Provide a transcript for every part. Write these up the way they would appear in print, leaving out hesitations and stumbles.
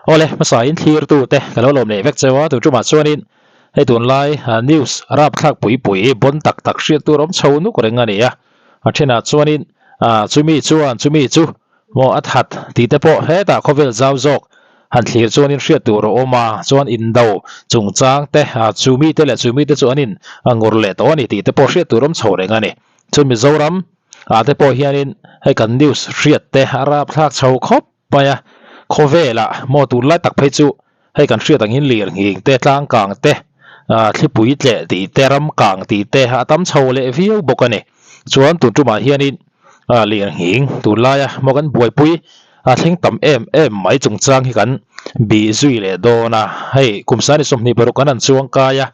Awle, hmasain thlirtute ka lo lawm leh vek cheu a, tuṭumah chuanin hei tunlai news rapthlak pui pui bon tak tak hriat tur awm chho nuk reng a ni a, a thenah chuanin chumi chuan chumi chu maw a that tih te pawh hetah khawvel zau zawk han thlir chuanin hriat tur a awm a, chuan indo chungchang te chumi te leh chumi te chu an in ngur leh tawh a ni tih te pawh hriat tur awm chho reng a ni. Chuan Mizoram ah te pawh hianin hei kan news hriat te a rapthlak chho khawp mai a, khawvelah maw tunlai tak phei chu hei kan hriat angin lir nghing te, tlang kang te, thlipui tleh tih te, ram kang tih te a tam chho leh viau bawk a ni. Chuan tun tumah hianin lir nghing tunlaia maw kan buaipui a thleng tam em em mai chungchang hi kan bih zui leh dawn a, hei kum sani 26 kan han chuang kai a.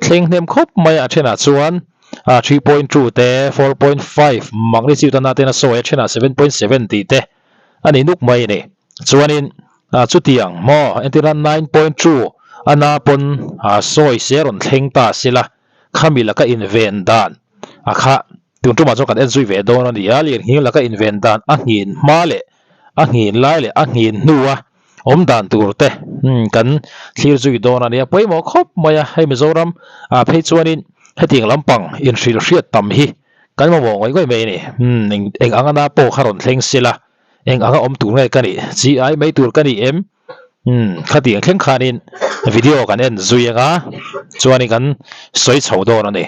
Thleng hnem khawp mai a thenah chuan 3.2 te, 4.5 magnitude a naten a sawi a thenah 7.7 tih te a ni nuk mai a ni. Chuanin chutiang maw entirna 9.2 a na pawn sawi se rawn thleng ta sela khami laka inven dan a kha tun tumah chuan kan en zui ve dawn a ni a, lirnghing laka inven dan a nghin hma leh a nghin lai leh a nghin hnua awm dan tur te kan thlir zui dawn a nia pawimawh khawp mai a hei Mizoram ah phei chuanin hetiang lampang inhrilh hriat tam hi kan mamawh ngawih ngawih mai a ni eng eng anga na pawh kha rawn thleng sela eng anga awm tur nge ka nih chi ai mai tur ka ni em khatiang thleng khanin video kan en zui anga chuanin kan sawi chho dawn a ni.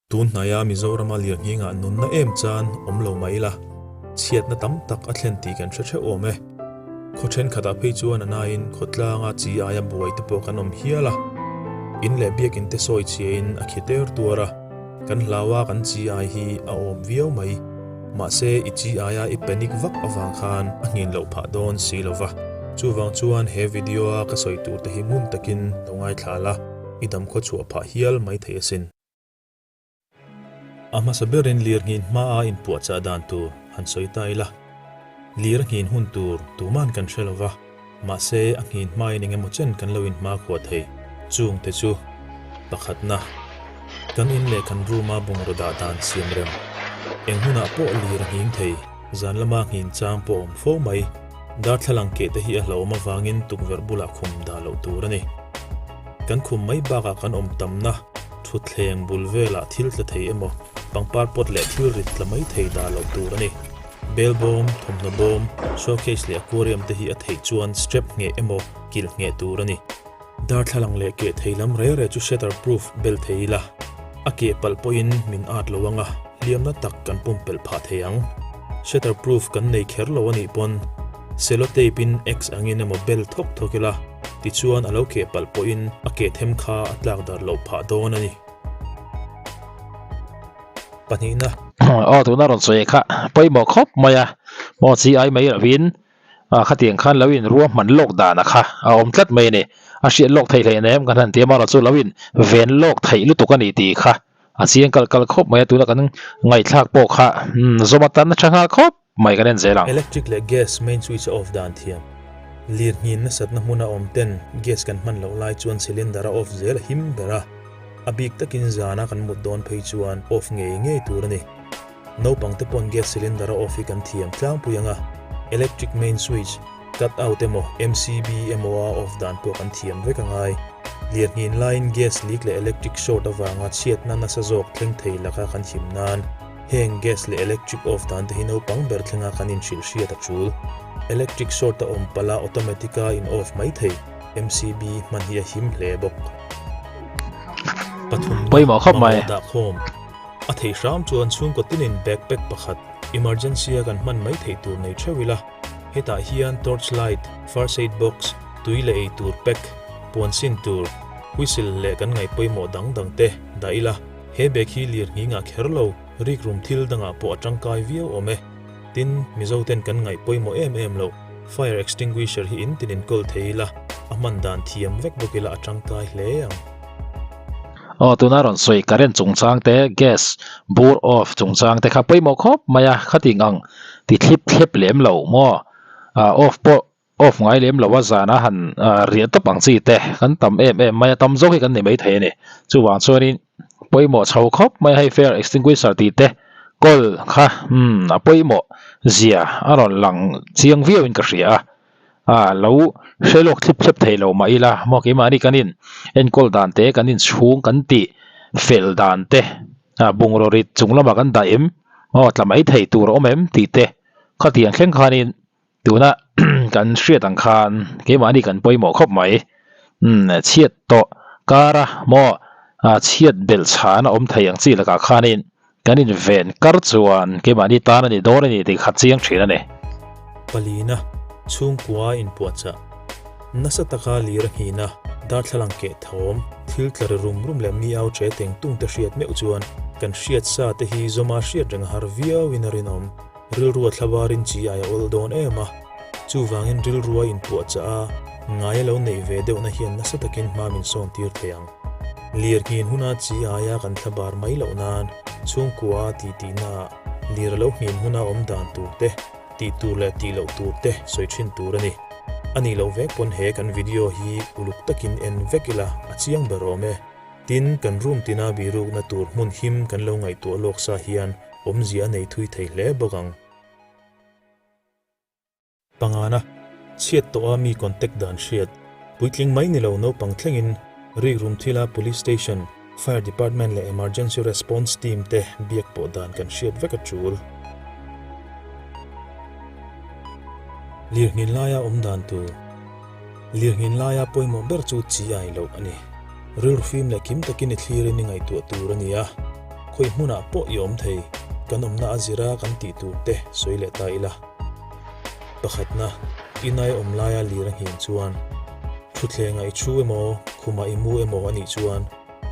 Tun hnaia Mizorama lirnghingah nunna em chan awm lo mah ila, chhiatna tam tak a thlen tih kan hre theuh awm e. Khaw thenkhatah phei chuan a naiin khawtlanga chi aia buai te pawh kan awm hial a. In leh biakinn te sawi chhiain a khi ter tuar a, kan hlau a kan chi ai hi a awm viau mai. Mahse i chi aia i panic vak avang khan a nghin loh phah dawn si lo va. Chuvang chuan he video a ka sawi tur te hi ngun takin lo ngaithla la, i damkhaw chhuah phah hial mai thei asin. A hmasa berin lir nghin hmaa inpuahchah dan tur han sawi ta ila. Lir a nghin hun tur tuman kan hre lo va, mahse a nghin hmain eng emaw chen kan lo inhmakhua thei. Chung te chu pakhatna, kan in leh kan room-a bungraw dah dan siam rem. Eng hunah pawh lir a nghing thei, zan lama nghin chang pawh a awm fo mai. Darthlalang keh te hi a hlauhawm avangin tukverh bulah khum dah loh tur a ni. Kan khum mai bakah kan awm tamna thutthleng bul velah thil tla thei emaw, pangpar pot leh thil rit tla mai thei dah loh tur a ni. Bel bawm, thawmhnaw bawm, showcase leh aquarium te hi a theih chuan strap ngheh emaw kilh ngheh tur a ni. Darthlalang leh keh thei lam re re chu shatter proof bel thei ila, a keh palh pawhin min at lo anga hliamna tak kan pumpelh phah thei ang. Shatter proof kan nei kher lo a nih pawn cellotape in X angin emaw bel thawk thawk ila, Tichuan a lo keh palh pawhin a keh them kha a tlak darh loh phah dawn a ni. Pahnihna. Aw tuna rawn sawi kha pawimawh khawp mai a, maw chi ai mai lovin khatiang khan lo in ruahman lawk dan a kha a awm tlat mai a ni. A hriat lawk theih hleih nem kan han ti a, amaherawhchu chu lo in ven lawk theih lutuk a ni tih kha a chiang kalh kalh khawp mai a, tuna kan ngaihthlak pawh kha zawm atan a tha nghal khawp. Mai kan en zel ang. Electric leh gas main switch a off dan thiam. Lirnghin nasatna hmuna awm ten gas kan hman loh lai chuan cylinder a off zel a him ber a, a bik takin zana kan mut dawn phei chuan off ngei ngei tur a ni. Naupang te pawn gas cylinder a off hi kan thiam tlangpui ang a, electric main switch, cut out emaw MCB emaw a off dan pawh kan thiam vek a ngai. Lirnghin laiin gas leak leh electric short avanga chhiatna nasa zawk thleng thei laka kan him nan, Heng gas leh electric off dan te hi naupang ber thlenga kan inhrilh hriat a tul. Electric short a awm palh a automatic a in off mai thei. MCB hman hi a him hle bawk. Pathumna, Pawimawh khawp mai. Mamawh dah khawm. A theih hram chuan chhungkaw tinin backpack pakhat, emergency a kan hman mai theih tur nei theuh ila. Hetah hian torch light, first aid box, tui leh ei tur pack, puan sin tur, whistle leh kan ngaih pawimawh dang dang te dah ila. He bag hi lirnghingah kher lo, rikrum thil dangah pawh a tangkai viau awm e. Tin, Mizo ten kan ngaih pawimawh em em loh, fire extinguisher hi in tin inkawl thei ila, a hman dan thiam vek bawk ila a tangkai hle ang. Aw, tuna rawn sawi current chungchang te, gas bur off chungchang te kha pawimawh khawp mai a, khating ang ti thlip thlep lem lo maw? Off pawh Off ngai lem lo a zan a han riah tawp ang chi te kan tam em em mai a, tam zawk hi kan ni mai thei a ni. Chuvang chuanin pawimawh chho khawp mai a hei fire extinguisher tih te kawl kha umm a pawimawh zia a rawn lang chiang viau in ka hria a. A lo hre lawk thlip thlep thei lo mah ila maw keimahni kan in enkawl dan te kan inchhung kan tih fel dan te a bungraw rit chung lamah kan dah em aw tla mai thei tur a awm em tih te khatiang thleng khanin tuna kan hriat ang khan keimahni kan pawimawh khawp mai umm chhiat tawh kara maw a chhiat belh chhan a awm thei ang chi lakah khanin Kan inven kar chuan keimahni tan a ni dawn a ni tih kha chiang thin a ni. Palina, chhungkua inpuahchah. Nasa taka lir a nghin a, darthlalang keh thawm, thil tla ri rum rum leh mi au che teng tung te hriat meuh chuan kan hriat sa te hi zawma hriat reng a har viau in a rinawm. Rilrua thlabarin chi ai a awl dawn em a, chuvangin rilrua inpuahchah a, ngai a lo neih ve deuhna hian nasa takin hma min sawn tir thei ang. Lir nghin huna chi aia kan thlabar mai loh nan chhungkua tih tihnaah lir a lo nghin huna awm dan tur te, tih tur leh tih loh tur te sawi thin tur a ni. A nih loh vek pawn he kan video hi uluk takin en vek ila a chiang ber awm e. Tin, kan room tina bihrukna tur hmun him kan lo ngaihtuah lawk sa hian awmzia a nei thui thei hle bawk ang. Pangana, chhiat tawha mi contact dan hriat, puitling mai ni lo naupang thlengin rik rum thila Police Station, Fire Department leh Emergency Response Team te biak pawh dan kan hriat vek a tul. Lirnghin laia awm dan tur. Lirnghin laia pawimawh ber chu chi ai loh a ni. Rilru fim leh kim takin i thlirin i ngaihtuah tur a ni a, khawi hmunah pawh i awm thei, kan awmna a zira kan tih tur te sawi leh ta ila. Pakhatna, inai awm laia lir a nghin chuan, thutthlengah i thu emaw, khumah i mu emaw a nih chuan,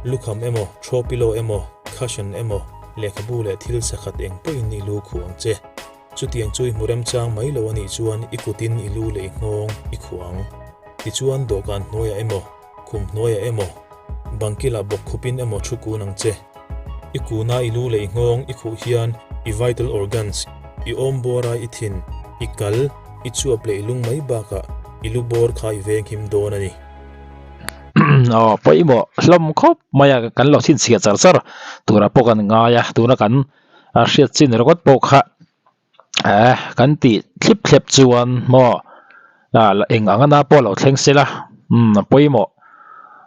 lukham emaw, throw pillow emaw, cushion emaw, lehkhabu leh thil sakhat eng pawhin i lu khuh ang che. Chutiang chu i hmu remchang mai lo a nih chuan i kutin i lu leh i nghawng i khuh ang. Tichuan dawhkan hnuaiah emaw, Khum hnuaiah emaw, bangkilah bawk khupin emaw thu kun ang che. I kuna i lu leh i nghawng i khuh hian i vital organs, i awm bawra i thin, i kal, i chuap leh i lung mai bakah i lu bawr kha i veng him dawn a ni. Aw, pawimawh hlawm khawp mai a, kan lo chhinchhiah char char turah pawh kan ngai a, tuna kan hriat chin ringawt pawh kha Eh kan tih thlip thlep chuan maw ah eng ang ana pawh lo thleng se la umm a pawimawh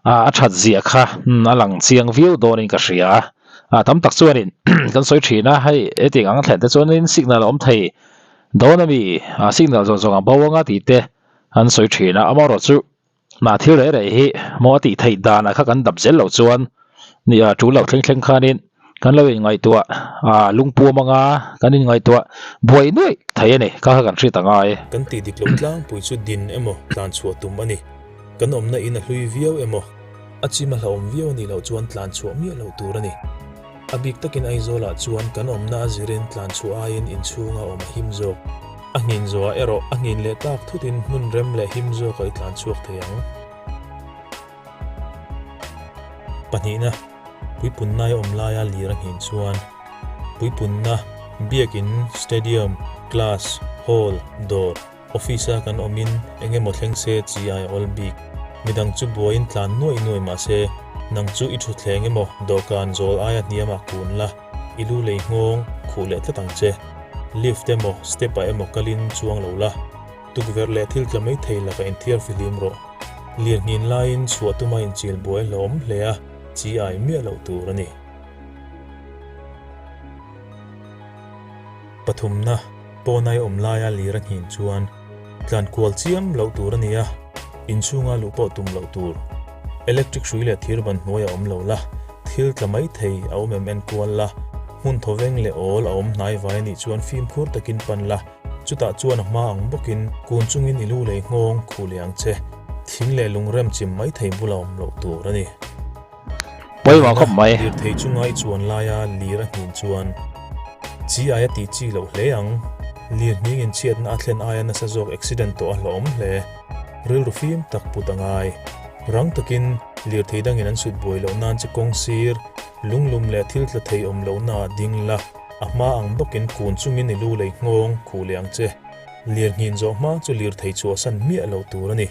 ah a that ziah kha umm a lang chiang viau dawnin ka hria a ah tam tak chuanin kan sawi thin a hei hetiang ang thlen te chuanin signal a awm thei dawn ami ah signal zawng zawng a bo anga tih te an sawi thin a amaherawhchu Mah thil reh reh hi maw a tih theih danah kha kan dap zel loh chuan nia tul lo thleng thleng khanin kan lo inngaihtuah a lungpuam anga kan inngaihtuah buai nuaih thei a ni kha kha kan hriat a ngai. Kan tih dik loh tlangpui chu din emaw tlan chhuah tum a ni. Kan awmna in a hlui viau emaw a chim a hlauhawm viau a nih loh chuan tlan chhuah miah loh tur a ni. A bik takin Aizawlah chuan kan awmna a zirin tlan chhuah aiin inchhunga awm a him zawk. A nghin zawhah erawh a nghin leh tak thutin hmun rem leh him zawkah i tlan chhuak thei ang. Pahnihna, Puipunnai awm laia lir a nghin chuan Puipunna, Biakin, Stadium, Class, Hall, Dawr, Office-a kan awmin eng emaw thleng se chi ai a awl bik. Midang chu buaiin tlan nuaih nuaih mah se, nang chu i thutthleng emaw dawhkan zawl aia hniamah kun la, i lu lei nghawng khuh leh tlat ang che. Lift emaw step ah emaw kalin chuang lo la, tukverh leh thil tla mai thei lakah inthiar fihlim rawh. Lirnghin laiin chhuah tuma inchil buai hlawm hle a, chi ai miah loh tur a ni. Pathumna, Pawnai awm laia lir a nghin chuan tlan kual chiam loh tur a ni a, inchhunga luh pawh tum loh tur. Electric hrui leh thir ban hnuai a awm lo la, thil tla mai thei a awm em en kual la, hmun thawveng leh awl a awm hnai vai a nih chuan fimkhur takin pan la, chutah chuan a hma ang bawkin kun chungin i lu lei nghawng khuh leh ang che. Thing leh lungrem chim mai thei bula awm loh tur a ni. Pawimawh khawp mai. Lirthei chunga i chuan laia lir a hnin chuan chi aia tih chi loh hle ang. Lir hning inchhiatna a thlen aia nasa zawk accident tawh a hlawhawm hle. Rilru fim tak put a ngai. Rang takin lirthei dangin an sut buai loh nan che kawng sir, lunglum leh thil tla thei awm lohna ah ding la, a hma ang bawkin kun chungin i lu lei nghawng khuh leh ang che. Lir hnin zawh hma chu lirthei chhuahsan miah loh tur a ni.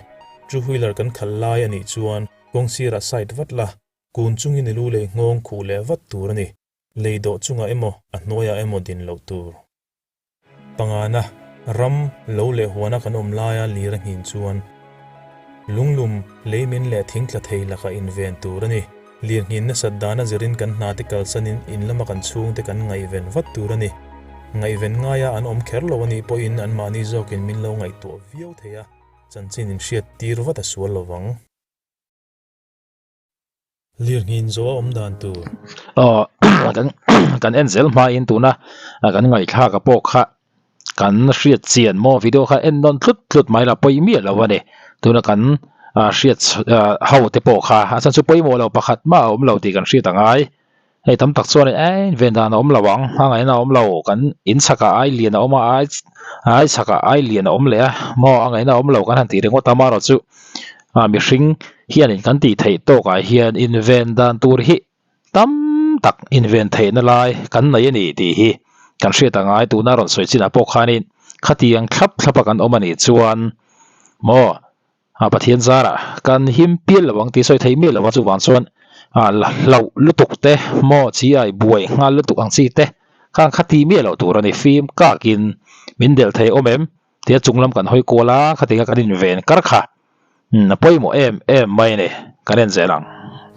Two wheeler kan khalh lai a nih chuan Kawng sirah side vat la, kun chungin i lu lei nghawng khuh leh vat tur a ni. Lei dawh chungah emaw, a hnuaiah emaw din loh tur. Pangana, Ram, lo leh huana kan awm laia lir a nghin chuan lunglum, leimin leh thing tla thei lakah inven tur a ni. Lir nghin nasat dana zirin kan hna te kalsanin in lama kan chhungte kan ngaihven vat tur a ni. Ngaihven ngaia an awm kher lo a nih pawhin anmahni zawkin min lo ngaihtuah viau thei a, chanchin inhriat tir vat a sual lo vang. Lirnghin zawh a awm dan tur. Aw kan kan en zel hmain tuna kan ngaihthlak a pawh kha kan hriat chian maw video kha en nawn tlut tlut mai la pawi miah lo a ni. Tuna kan hriat ho te pawh kha a chhan chu pawimawh lo pakhat mah a awm lo tih kan hriat a ngai. Hei tam tak chuan e ven dan a awm lo ang a ngaihna a awm lo kan in chhakah ai lian a awm a ai ai chhakah ai lian a awm leh a maw a ngaihna a awm lo kan han tih ringawt a amaherawh chu ah mihring hianin kan tih theih tawkah hian inven dan tur hi tam tak inven theihna lai kan nei a ni tih hi kan hriat a ngai tuna rawn sawi chinah pawh khanin khatiang thlap thlap a kan awm a nih chuan maw A Pathian zarah kan him pial lo ang tih sawi thei miah lo a, chuvang chuan a hlauh lutuk te maw chi ai buai nghal lutuk ang chi te khan kha ti miah loh tur a ni, fim kakin min delh thei awm em tia chung lam kan hawi kual a, khatinga kan inven kar kha a pawimawh em em mai a ni, kan en zel ang.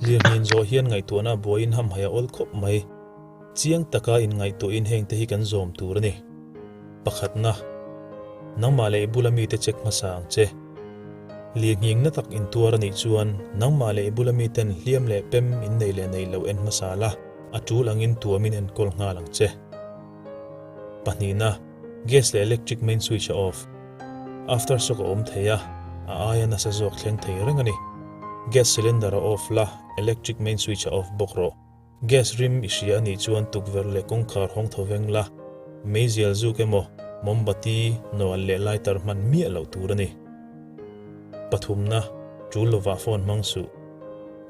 Lirnghin zawh hian ngaihtuahna buaiin hamhaih a awl khawp mai. Chiang taka inngaihtuahin hengte hi kan zawm tur a ni. Pakhatna, nangmah leh i bula mite check hmasa ang che. Lirnghing na tak intuar a nih chuan nangmah leh i bula miten hliam leh pem in nei leh nei lo en hmasa la, a tul angin tuamin enkawl nghal ang che. Pahnihna, gas leh electric main switch a off. After shock a awm thei a, a aia nasa zawk thleng thei reng a ni. Gas cylinder a off la, electric main switch a off bawk rawh. Gas rim i hria a nih chuan tukverh leh kawngkhar hawng tho veng la, meizial zuk emaw, mombati, nawalh leh lighter hman miah loh tur a ni. Pathumna, tul lovah phone hmang suh.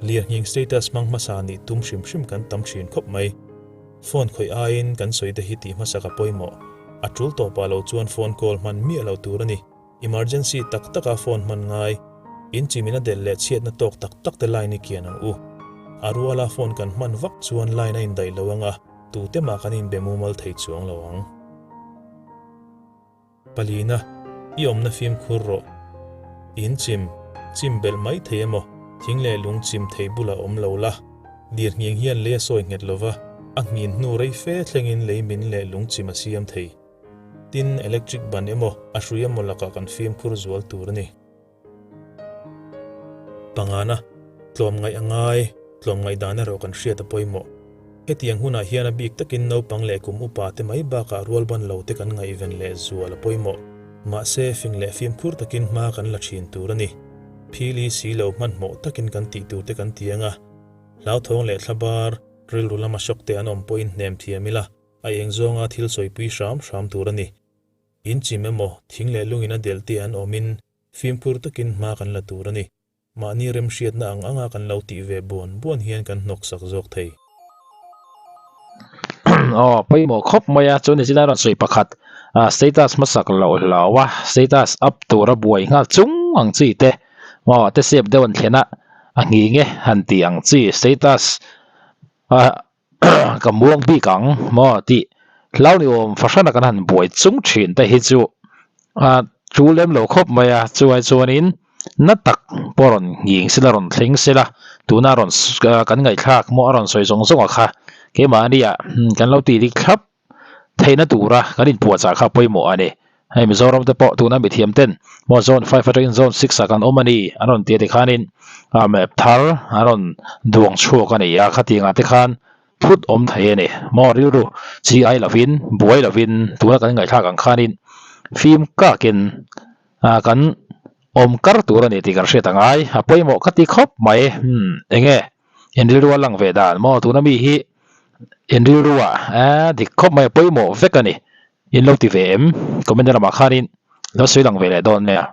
Lirnghing status hmang hmasa nih tum hrim hrim kan tam thin khawp mai. Phone khawih aiin kan sawi te hi tih hmasak a pawimawh. A tul tawpah lo chuan phone call hman miah loh tur a ni. Emergency tak taka phone hman ngai, in chimin a delh leh chhiatna tawk tak tak te line i kian ang u. A ruala phone kan hman vak chuan line a indaih lo anga tute mah kan inbe mumal thei chuang lo ang. Palina, i awmna fimkhur rawh. In chim, chim belh mai thei emaw, thing leh lung chim thei bulah awm lo la. Lirnghing hian lei a sawi nghet lova, a nghin hnu rei fe thlengin lei min leh lung chim a siam thei. Tin, electric ban emaw, a hrui emaw lakah kan fimkhur zual tur a ni. Pangana, tlawmngaih a ngai, tlawmngaih dan erawh kan hriat a pawimawh. Hetiang hunah hian a bik takin naupang leh kum upa te mai bakah rualban lo te kan ngaihven leh zual a pawimawh. Mahse, fing leh fimkhur takin hma kan la thin tur a ni. Phili si lo hmanhmawh takin kan tih tur te kan ti ang a, hlauthawng leh thlabar, rilru lama shock te an awm pawhin hnem thiam ila, A eng zawnga thil sawipui hram hram tur a ni. In chim emaw, thing leh lungin a delh te an awmin fimkhur takin hma kan la tur a ni. Mahni remhriatna ang anga kan lo tih ve buan buan hian kan hnawksak zawk thei. Aw, pawimawh khawp mai a, chuan nichina rawn sawi pakhat, status hmasak loh hlau a, status up tura buai nghal chung ang chi te, aw te sep deuh an thlen a, a nghing e han tih ang chi status a. Ka muang bik ang maw tih hlau ni awm fahran a kan han buai chung thin te hi chu a chu lem lo khawp mai a, chuai chuanin na tak pawh rawn nghing sela rawn thleng sela tuna rawn kan ngaihthlak maw a rawn sawi zawng zawng a kha keimahnia kan lo tih dik thlap theihna tura kan inpuahchah kha pawimawh a ni. Hei Mizoram te pawh tuna mithiam ten maw zone 5 atangin zone 6 ah kan awm a ni an rawn ti a tikhanin ah map thar an rawn duang chhuak a ni a, khatiangah te khan phut awm thei a ni. Maw rilru chi ai lovin buai lovin tuna kan ngaihthlak ang khanin fim kakin ah kan awm kar tur a ni tih kan hriat a ngai. A pawimawh ka ti khawp mai. Umm enge in rilru a lang ve dan maw tuna mi hi in rilru ah eh dik khawp mai a pawimawh vek a ni. In lo ti ve em? Comment lamah khanin lo sawi lang ve leh dawn nia.